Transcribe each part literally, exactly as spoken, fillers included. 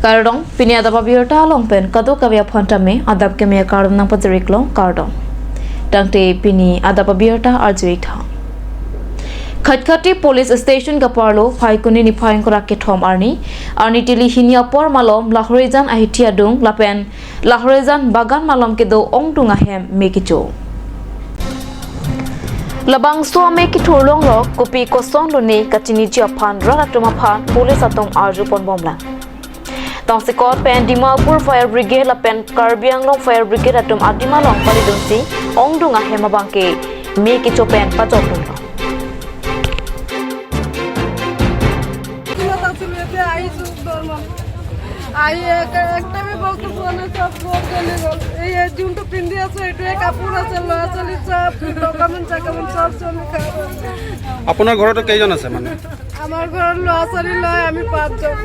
Kardom, pini adap abirta along pen kadokave aphan tame adap keme akardom nangpajir-iklo, kardom. Tangte pini adap abirta arju-ik tha. Khatkhati Police Station kaparlo Phaikuni niphai ingkoi ra kethom arni, arni tili hini apor malom Lahorijan ahithi adung lapen Lahorijan bagan malom kedo ongdung ahem me kecho. Labangso ame kethur longlok, kopi koson lone kachiniji aphan rat atum aphan police atum arjupon bomlang. Tongsekot pen Dimapur Fire Brigade lapen Karbi Anglong Fire Brigade atum adim along palidunsi ongdung ahem abangke me kecho pen pajokdunlo. কিমান আছিলো, এতিয়া আহিছো দৰমহা। আহি এক-, একটা বি বস্তু পোৱা নাই, সব চব জ্বলি গ'ল। এই যোনটো পিন্ধি আছো, এইটোৱে কাপোৰ আছে, ল'ৰা ছোৱালী চব, ডকুমেণ্ট চকুমেণ্ট চব জ্বলি খাই গ'ল। আপোনাৰ ঘৰতো কেইজন আছে মানুহ? আমাৰ ঘৰৰ ল'ৰা ছোৱালী লৈ আমি পাঁচজন।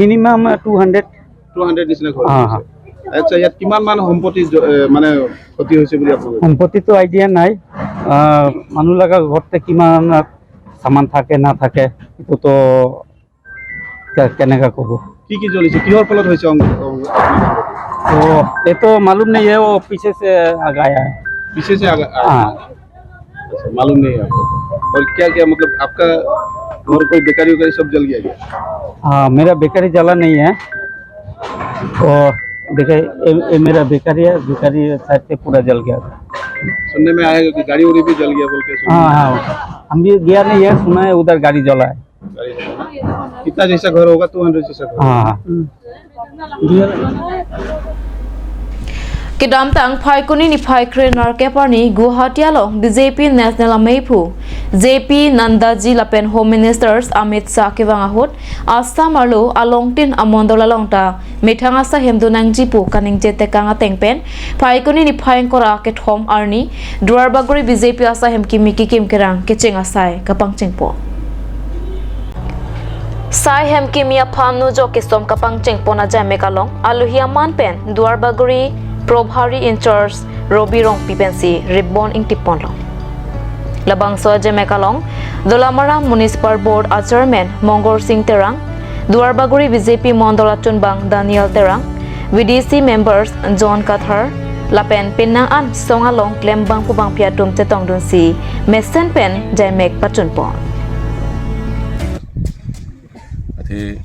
Minimum two hundred. Two hundred নিচিনা ঘৰ হা, হৈছে। হা। আচ্ছা, ইয়াত কিমান মান সম্পত্তি জ-, এ, মানে ক্ষতি হৈছে বুলি আপোনালোকে? সম্পত্তিটো আইডিয়া নাই। আহ, মানুহ লগা ঘৰতে কিমান চামান থাকে নাথাকে, এইটোতো কে-, কেনেকা ক'ব? কি কি জ্বলিছে? কিহৰ ফলত হৈছে অং-, অং-, অগ্নিকাণ্ড? তো এইটো মালুম নেই, ও পিছে সে আগ আয়া হে। পিছে সে আগ আয়া হে। हाँ। अच्छा, मालूम नहीं है आपको। और क्या क्या, मतलब, आपका घर कोई बेकरी वेकरी सब जल गया क्या? हाँ, मेरा बेकरी जला नहीं है। और देखिए, ये, ये मेरा बेकरी है, बेकरी साइड से पूरा जल गया। सुनने में आया कि गाड़ी उड़ी भी जल गया बोल के सुनने हाँ, में आया। हाँ, हम भी गया नहीं है, सुना है उधर गाड़ी जला है। गाड़ी जला है। कितना जैसा घर होगा, टू हंड्रेड जैसा घर होगा। हाँ, हाँ। Kedamtang Phaikuni niphai kre-nerkep arni Guwahati along B J P National Ameiphu J P Nadda ji lapen Home Minister Amit Shah kevang ahut Assam arlo alongtin amondol along ta methang asai hem do nangji pu kaningje tekang ateng pen Phaikuni niphai ingkoi ra kethom arni Duarbagori B J P asai hem kimi kekim kerang kecheng asai kapangchengpo. Sai hem kimi aphan nujok kesom kapangchengpon ajaimek along alohi aman pen Duarbagori Probhari in-charge Robi Rongpi pensi ribbon ingtipponlo. Labangso ajaimek along Dolamara Municipal Board a-Chairman Mongor Sing Terang, Duarbagori B J P Mondol achunbang Daniel Terang, V D C members John Kathar, lapen penang an song along klembang pu bangpi atum chetongdunsi mesen pen jaimek pachunpon. Athe,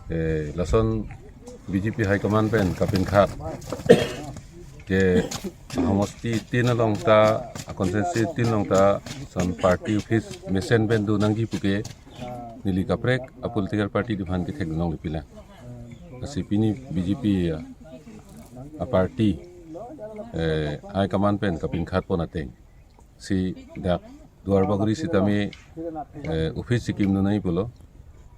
eh, lason B J P High Command pen kapinkhat ke ahomosti tin along ta, a-constituency tin along ta, lason party office mesen pen do nangji puke neli kaprek a-political party atum aphan kethek nanglepilang. Lasi pini B J P a, a-party, eh, High Command pen kapinkhatpon ateng si dak Duarbagori sitame, eh, office si kimdun nangji pulo.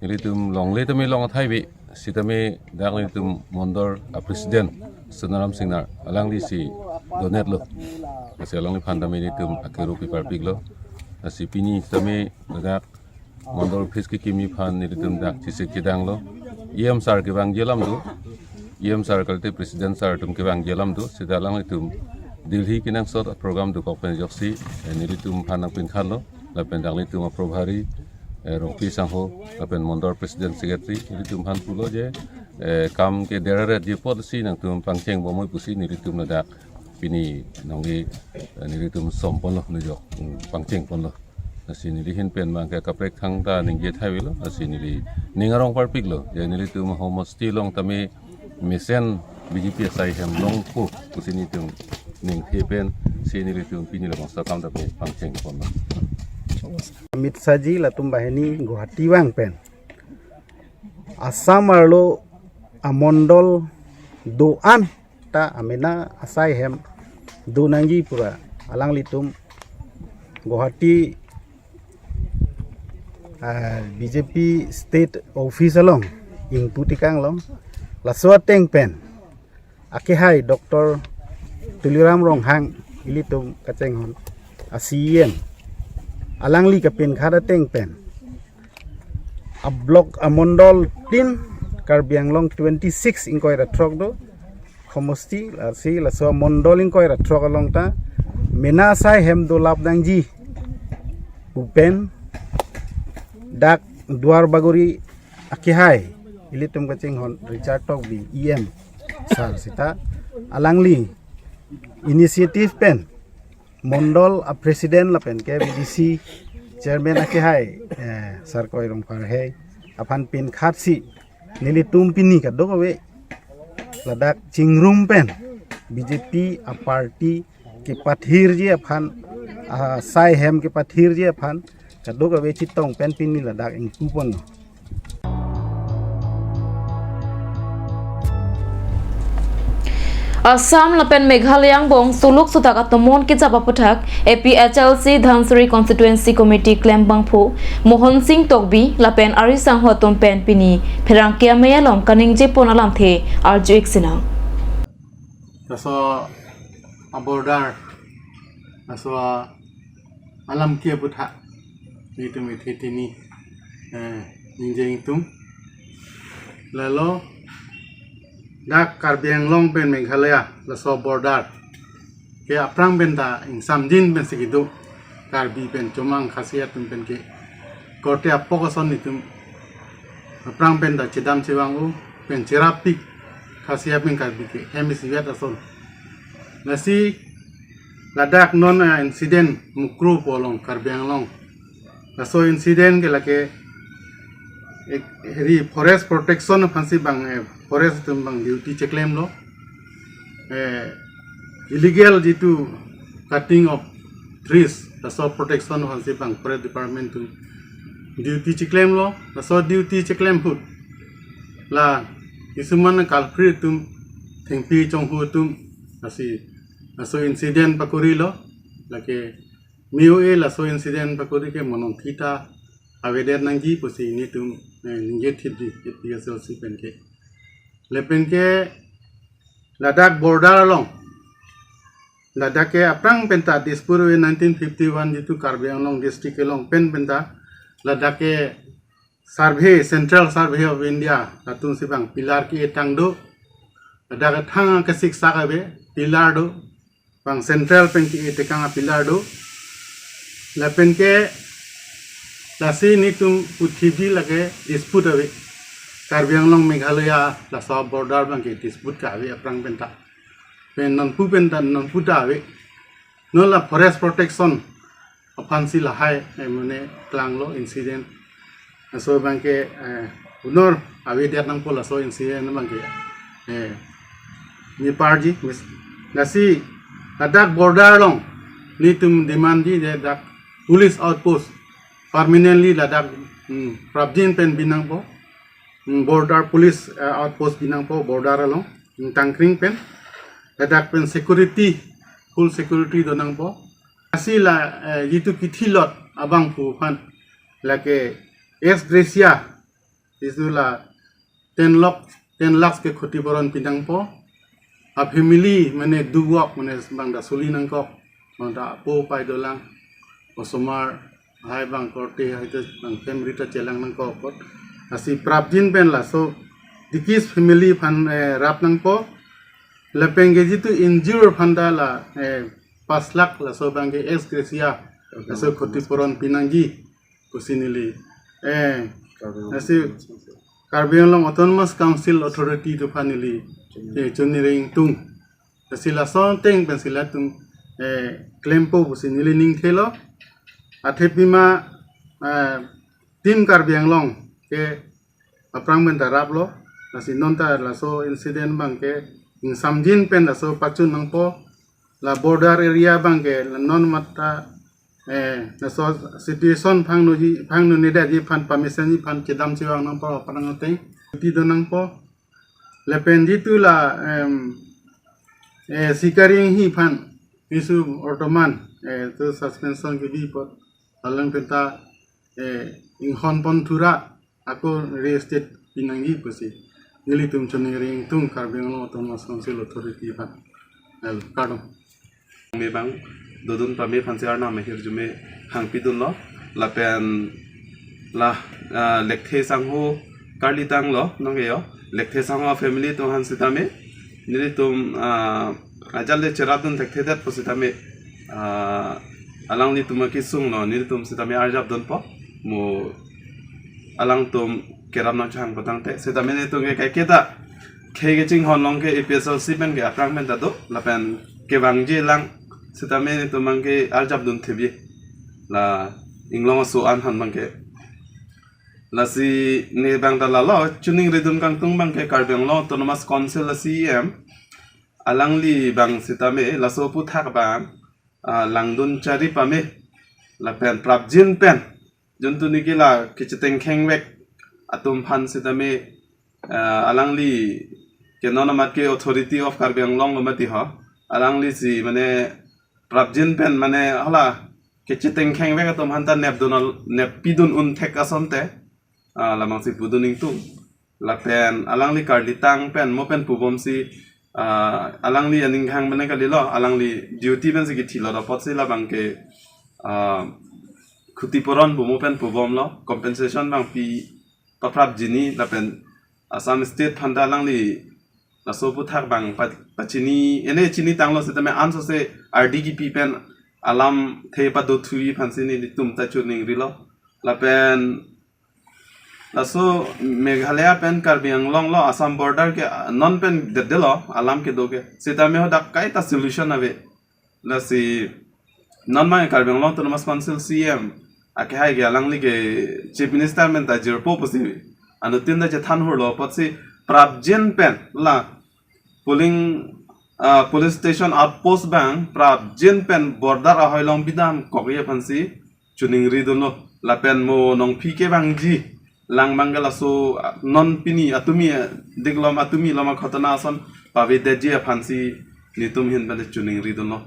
Nelitum longle tame long athai ave, sitame dak nelitum Mondol a-president Sonaram Singnar alangli si donetlo. Lasi alangliphan tame nelitum akero piparpiklo. Lasi pini tame dak Mondol office kekimi aphan nelitum dak chesik chedanglo. E M sir kevangji alam do. E M sir kalite president sir atum kevangji alam do. Seta alanglitum Delhi kenangsot program dokok pen ajoksi, eh, nelitum aphan nangpinkhatlo. Lapen dak nelitum a-Probhari, eh, Rongpi sangho, lapen Mondol president secretary, nelitum aphan pulo je, eh, kam ke deraret je apotsi nangtum pangcheng bomnoi pusi nelitum ladak pini nangke, eh, nelitum somponlo nujok, mm, pangchengponlo. Lasi neli ahin pen abangke kaprek thangta ningje thai avelo, lasi neli ning arong parpiklo, je nelitum ahomosti along tame mesen B J P asai hem longpo pusi nelitum ningthe pensi nelitum pini labangso akam tame pangchengponlo. Amit Shah ji latum banghini Guwahati vang pen Assam arlo amondol do-an ta amena asai hem do nangji pura alanglitum Guwahati, ah, B J P state office along ingpu tekanglong. Laso ateng pen akehai Doctor Tuliram Ronghang, ilitum kachinghon a-C E M, alangli kapinkhat ateng pen a-block amondol tin, Karbi Anglong twenty-six ingkoi ra throk do, homosti, lasi laso amondol ingkoi ra throk along ta mena asai hem dolap nangji pu pen dak Duarbagori akehai ilitum kachinghon Richard Tokbi E M sir sita alangli initiative pen mondol a president lapen ke V D C chairman akehai, eh, Sir Koi Rongphar hei aphan pinkhat si nelitum pini kadokave ladak chingrum pen B J P a party kepathirji aphan, ah, sai hem kepathirji aphan kadokave chetong pen pini ladak ingpuponlo. Assam lapen Meghalaya angbong suluk sutak atomon kejap aputhak A P H L C Dhansiri Constituency Committee klembangphu Mohan Singh Tokbi lapen ari sangho atum pen pini pherangke amei along kaningjepon alamthe arju-ik sinang. Laso a border, laso a alam ke aputhak nelitum ithe tini, eh, ningje ingtung. Lalo dak Karbi Anglong pen Meghalaya laso border ke aphrang pen ta ingsamjin pensi kedo, Karbi pen Chomang Khasi atum pen ke korte apok ason nelitum aphrang pen ta chedam chevang-o pen cherapik, Khasi pen Karbi ke hem isivet ason. Lasi ladak non, eh, incident Mukroh pu along Karbi Anglong, laso incident ke lake ek, heri forest protection aphansi bang, eh, forest atum bang duty cheklemlo. Eh, illegal jitu cutting of trees, laso protection aphansi bang forest department atum duty cheklemlo. Laso duty cheklem ahut la kisuman culprit atum, thengpi chonghu atum, lasi laso incident pakorilo. Lake me-o-e laso incident pakori ke mo nangkita avedet nangji pusi nelitum, eh, ningje thipji A P H L C pen ke. Lapen ke ladak border along, ladak ke aphrang pen ta Dispur ave nineteen fifty-one jitu Karbi Anglong district along pen pen ta ladak ke survey, Central Survey of India, latumsi bang pillar ke-etang do. Ladak thang kesiksak ave, pillar do. Bang central pen ke-etekang a pillar do. Lapen ke lasi nelitum puthidi lake dispute ave. Karbi Anglong Meghalaya laso border bang ke dispute ka ave aphrang pen ta. Pen nonpu pen ta nonpu ta ave. Non la forest protection aphansi lahai, eh, mane klanglo incident. Laso bang ke, eh, unor avedet nangpo laso incident bang ke, eh, niparji, mis-, lasi ladak border along nelitum demandji je dak police outpost permanently ladak, hmm, prapjin pen binangpo, hmm, border police, eh, outpost binangpo border along, hmm, tangkring pen, ladak pen security, full security donangpo. Lasi la, eh, jitu kithilot abangphu aphan lake ex gratia, jitu la ten lakh, ten lakhs ke khoti puron pinangpo. A family mane duk wok mane bang da suli nangkok, bang da apo apai dolang, osomar hai bang korte hai te bang family ta chelang nangkok apot. Lasi prapjin pen laso dikis family aphan, eh, rap nangpo. Lapen ke jitu injure aphan ta la, eh, pas lakh laso bang ke ex gratia laso khoti puron pinangji pusi neli, eh, lasi Karbi Anglong Autonomous Council Authority atum aphan neli, eh, choningri ingtung. Lasi lason ateng pensi latum, eh, klempo pusi neli ning thelo. Athe pima, eh, Team Karbi Anglong ke aphrang pen ta raplo. Lasi non ta laso incident bang ke ingsamjin pen laso pachun nangpo. La border area bang ke la non mamat ta, eh, laso situation phangnoji, phangno nedetji aphan permission ji aphan chedam chevang nangpo aphrang ateng. Duty donangpo. Lapen jitu la, em, eh, sikari hi aphan isu ortoman, eh, to suspension kebi apot alang pen ta, eh, inghonpon thura ako reinstate pinangji pusi nelitum choningri ingtung Karbi Anglong Autonomous Council Authority aphan. Helo, kardom. Me bang dodun pame aphansi Arnam ahirjume hangpidunlo. Lapen la, ah, lekthe sangho karli tanglo nangkeyo. Lekthe sangho family atum aphan sitame nelitum, ah, ajat le cherapdun thekthedet pusitame, ah, alanglitum akesung lo, nelitum sitame arjapdunpo. Mo alangtum kerap nangchehang patangte. Sitame netum ke kaiketa khei kachinghon along ke A P H L C pen ke aphrang pen ta do, lapen kevangji lang, sitame netum abang ke arjapdun thepji. La inglong aso an aphan abang ke. Lasi ne abang ta lalo, choningridun kangtung abang ke Karbi Anglong Autonomous Council a C E M alangli abang sitame laso aphuthak abang, ah, langdun chari pame, lapen prapjin pen, juntu niki la kachetengkheng vek atum aphan sitame, ah, alangli ke non amat ke Authority of Karbi Anglong lo mati ho, alangli si mane prapjin pen mane hala kachetengkheng vek atum aphan ta nepdun al-, neppidun un thek asonte, ah, labangsi pudun ingtung. Lapen alangli karlitang pen mo pen pubomsi, ah, alangli aning khang mene kalilo, alangli duty pensi kithilo apotsi labang ke, ah, khutipuron pu mo pen pubomlo, compensation abang pi paprapjini, lapen Assam State aphan ta alangli laso aphuthak abang pa-, pachini, ene chinitanglo sitame ansose ardi kipi pen alam the padothui aphansi netum ta choningrilo. Lapen laso Meghalaya pen Karbi Anglong lo Assam border ke, ah, non pen detdetlo, alam kedo ke. Sitame hadak kaita solution ave. Lasi non abang Karbi Anglong Autonomous Council C E M akehai ke alangli ke Chief Minister pen ta jirpo pusi anuttin ta chethan hurlo apotsi prapjin pen la polling, ah, police station outpost abang prapjin pen border ahoi along bidam kokji aphansi choningridunlo, lapen mo nongphi kevangji lang abang ke laso, ah, non pini atumi, ah, diklom atumi lom akhotona ason pavedetji aphansi netum ahin pen choningridunlo.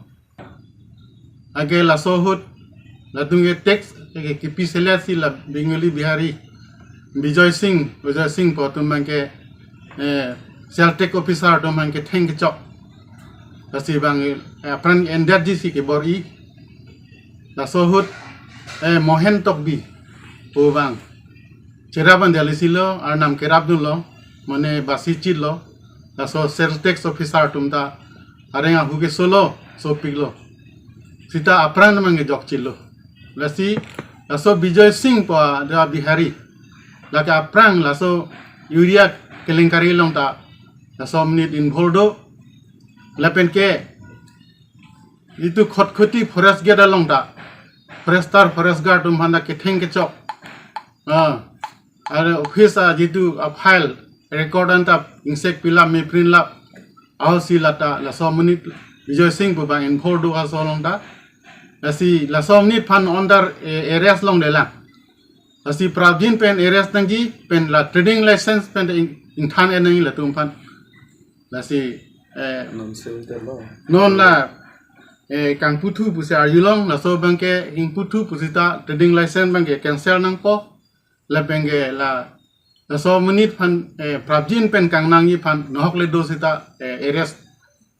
Ake laso ahut latum ke tax ke kipi selet si la Bengali Bihari Bijoy Singh, Bijoy Singh pu atum abang ke, eh, sales tax officer atum abang ke theng kechok. Lasi abang, eh, apran endetji si kebor-i. Laso ahut, eh, Mohen Tokbi pu abang cherap an Delhi silo, arnam kerapdunlo, mane basi chitlo. Laso sales tax officer atum ta areng ahu kesolo, sopiklo. Sita apran abang ke jokchitlo. Lasi laso Bijoy Singh pu ada Bihari, lake aphrang laso urea kelenkari along ta laso amonit involved do. Lapen ke itum Khatkhati forest gate along ta forester, forest guard atum aphan ta ketheng kechok. Ah, are office a jitu a file record an ta ingsek pilap me print lap ahosi lata laso amonit Bijoy Singh pu abang involved do laso along ta. Lasi laso amonit aphan under, eh, arrest longlelang. Lasi prapjin pen arrest nangji pen la trading license pen ing-, ingthan-et nangji latum aphan. Lasi, eh, non sel te lo. Non la, eh, kangputhu pusi arjulong, laso abang ke ingputhu pusita trading license abang ke cancel nangpo. Lapen ke la, laso amonit aphan, eh, prapjin pen kangnangji aphan nohok le do sita, eh, arrest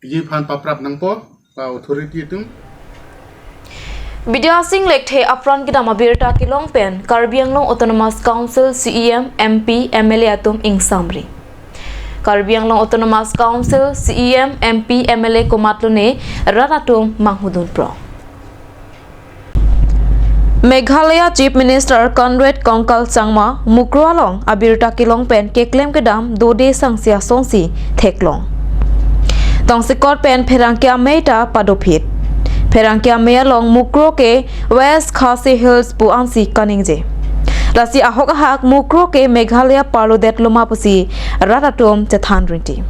ji aphan paprap nangpo, pa authority atum. Bidya Sing Lekthe apran kedam abirta kelong pen Karbi Anglong Autonomous Council C E M, M P, M L A atum ingsamri. Karbi Anglong Autonomous Council C E M, M P, M L A komatlo ne rat atum manghudun pro. Meghalaya Chief Minister Conrad Kongkal Sangma Mukroh along abirta kelong pen keklem kedam dode sangsi asonsi theklong. Tongsekot pen pherangke amei ta padophit. Pherangke amei along Mukroh ke West Khasi Hills pu ansi kaningje. Lasi ahok ahak Mukroh ke Meghalaya parlodet loma pusi rat atum chethan rinti.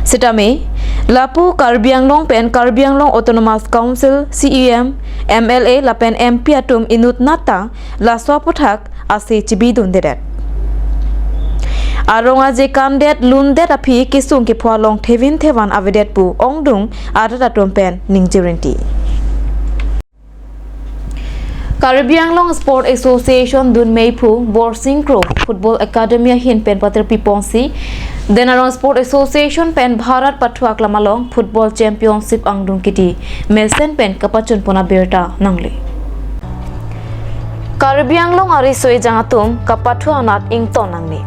Sitame, lapu Karbi Anglong pen Karbi Anglong Autonomous Council, C E M, M L A lapen M P atum inutnat ta laso aphuthak ase chibidundedet. Arong aje kandet lundet aphi kesung kepho along thevin thevan avedet pu ongdung arat atum pen ningje rinti. Karbi Anglong Sport Association dunmeiphu Borsing Kro Football Academy ahin pen patir piponsi, Denarong Sport Association pen Bharat pathuak lam along Football Championship angdung kiti mesen pen kapachun pon abirta nangle. Karbi Anglong ariso ejang atum kapathu anat ington nangne.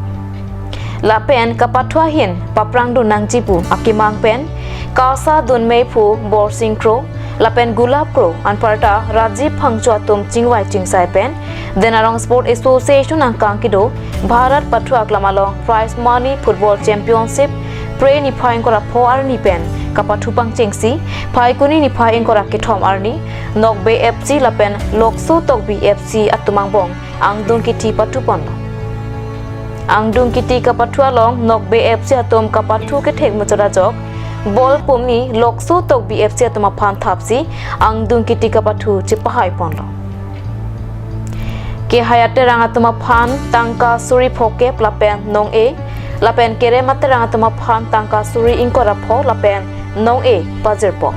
Lapen kapathu ahin paprangdun nangji pu akemang pen KASA dunmeiphu Borsing Kro, lapen Gulab Kro anparta Rajiv Phangcho atum chingvai chingsai pen Den Arong Sport Association angkang kedo Bharat Pathu Aklam along Prize Money Football Championship Phre niphai ingkoi ra pho arni pen kapathu pangchengsi Phaikuni niphai ingkoi ra kethom arni Nokbe F C lapen Lokso Tokbi F C atum angbong angdung kithi pathu ponlo. Angdung kithi kapathu along Nokbe F C atum kapathu kethek muchot ajok ball pumi Lokso Tokbi F C atum aphan thapsi angdung kithi kapathu chepahai ponlo. Kehai aterang atum aphan tangka suri phokep lapen nong-e, lapen kerem aterang atum aphan tangka suri ingkoi ra pho lapen nong-e pajirpo.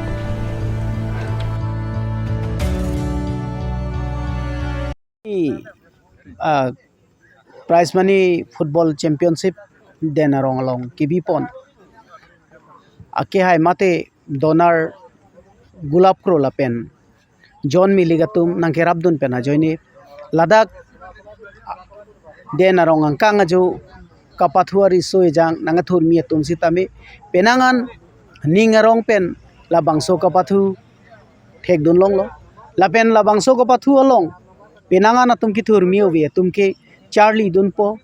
Ah, Prize Money Football Championship Den Arong along kebi pon. Akehai mate donor Gulab Kro lapen John Milik atum nangkerapdun pen ajoine ladak Den Arong angkang ajo kapathu ariso ejang nangthurmi atum sitame penang an ning arong pen labangso kapathu thekdun longlo. Lapen labangso kapathu along penang an atum kethurmi ove atum ke charlidunpo.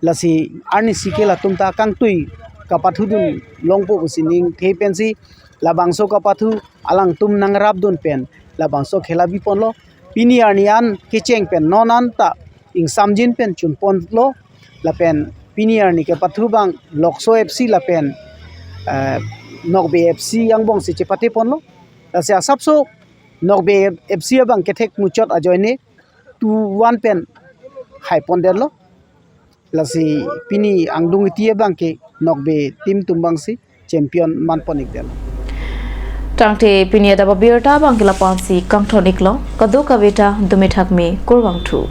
Lasi arnisi ke latum ta kangtui kapathudun longpo pusi ningthe pensi labangso kapathu alangtum nangrapdun pen labangso khela bi ponlo. Pini arni an kecheng pen non an ta ingsamjin pen chun ponlo. Lapen pini arni kapathu abang Lokso F C lapen, eh, Nokbe F C angbongsi chepate ponlo. Lasi asapso Nokbe F C abang kethek muchot ajoine two one pen hai pondetlo. Lasi pini angdung kithi abang ke Nokbe team atum abangsi champion man pon-ikdetlo. Tangte pini adap abirta abang ke la-ansi kangton-iklo, kadokave ta dumi thakmi kurvangthu.